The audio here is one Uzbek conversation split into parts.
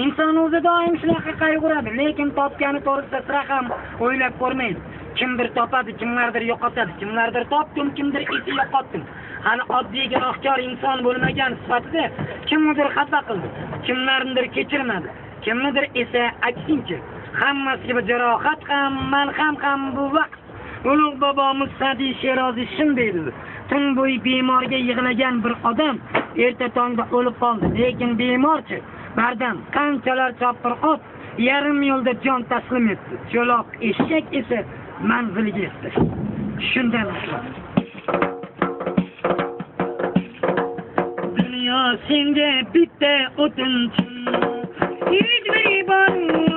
Inson o'zi doim shunaqa qayg'uradi, lekin topgani to'g'risida sira ham o'ylab ko'rmaydi. Kimdir topadi, kimlardir yo'qotadi, kimlardir topdim, kimdir esa yo'qotdim. Hali oddiy gunohkor inson bo'lmagan sifatida kimnidir xafa qildi, kimlarnidir kechirmadi, kimnidir esa aksincha. Hammasiga bir jarohat ham, malham ham bu vaqt. Ulug' bobomiz Sa'diy Sheroziy shunday dedi: tun bo'yi bemorga yig'lagan bir odam erta tongda o'lib qoldi, lekin bemorchi bardam qanchalar chopqir ot yarim yo'lda jon taslim etdi. Cho'loq eshak esa manziliga yetdi. Shundan dunyo senga bitta o'tinchim, hech bir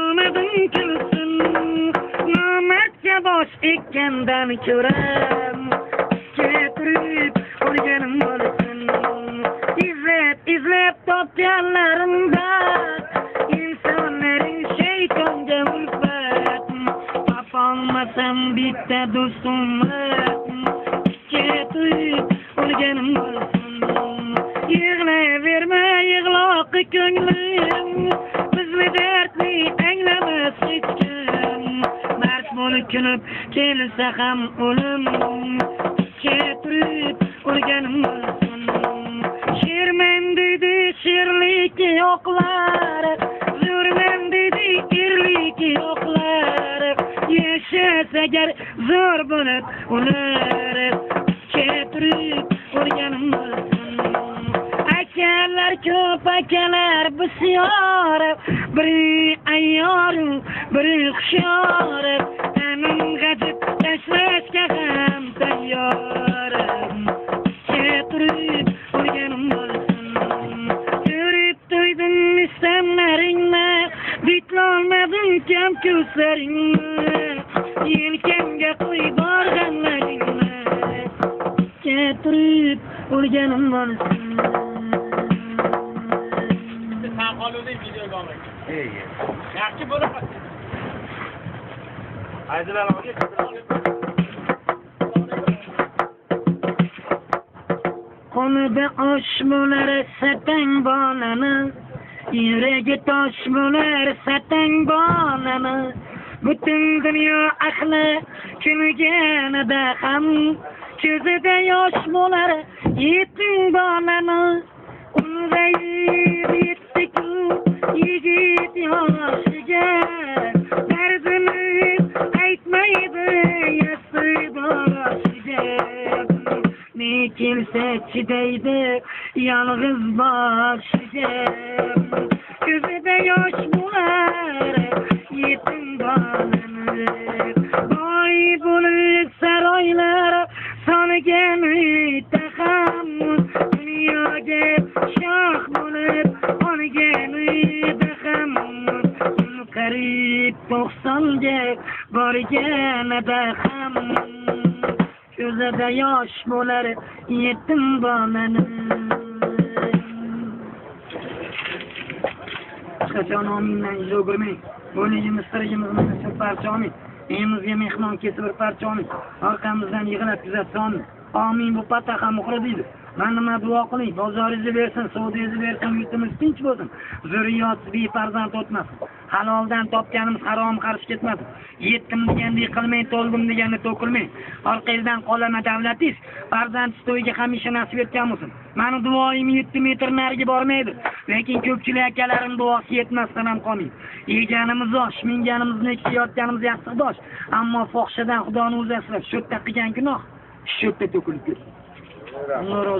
omadim kelsin, nomardga bosh ekkandan ko'ra ketirib o'lganim bo'lsin. Izlab izlab topganlarimda insonlaring shaytonga ulfat, topolmasam bitta do'stimni ketirib o'lganim bo'lsin. Yig'layverma yig'loqi ko'nglim, bizni dardni anglamas hech kim. Mard bo'lib kulib kelsa ham o'lim, ketirib o'lganim bo'lsin. Sherman dedi sherlik yo'qlar, zo'rman dedi erlik yo'qlar. Yashasa agar zo'r bo'lib ular, ketirib o'lganim bo'lsin. Akalar ko'p, akalar bisyor, biri ayyor, biri hushyor. Tanim g'ajib tashlashga ham tayyor, ketirib o'lganim bo'lsin. Ko'rib to'ydim istamlaringni, bitlolmadim kam ko'zlaringni, yelkamga qo'yib borganlaringni, ketirib o'lganim bo'lsin. Qoluvding videoga olmak. Yaxshi bo'lib qoldi. Aydilar aka. Qo'lida osh bo'lar satang bolani, yuragi tosh bo'lar satang bolani. Butun dunyo ahli kulganida ham ko'zida yosh bo'lar yetim bolani. Ulg'ayib yetdi-ku yigit yoshiga, dardini aytmaydi yassi boshiga. Ne kelsa chidaydi yolg'iz boshiga, ko'zida yosh bo'lar yetim bolani. Boy bo'lib saroylar solganida ham, dunyoga shoh bo'lib qolganida ham, qariyb 90ga borganida ham ko'zida yosh bo'lar yetim bolani. Hech qachon omindan yuz o'girmang. Bo'ynimiz tirigimiz mana shu parcha omin. Uyimizga mehmon kelsa bir parcha omin. Orqamizdan yig'lab kuzatsa omin. Omin bu pataqa muhri deydi. Mana nima duo qiling, bozoringizni bersin, savdoyingizni bersin, yurtimiz tinch bo'lsin, zurriyot befarzand o'tmasin. Haloldan topganimiz harom qarshi ketmasin. Yetdim degandek qilmang, to'ldim deganda to'kilmang. Orqangizdan qolama davlatingiz, farzandsiz to'yga hamisha nasib etgan bo'lsin. Meni duoyim 7 metr nariga bormaydi, lekin ko'pchilik akalarim duosi yetmasdan ham qolmaydi. Yeganimiz osh, minganimiz nekki, yotganimiz yostiqdosh. Ammo fohishadan Xudoni o'zi asrab, shu yerda qilgan gunoh shu yerda to'kilib ketdi. Alloh rozi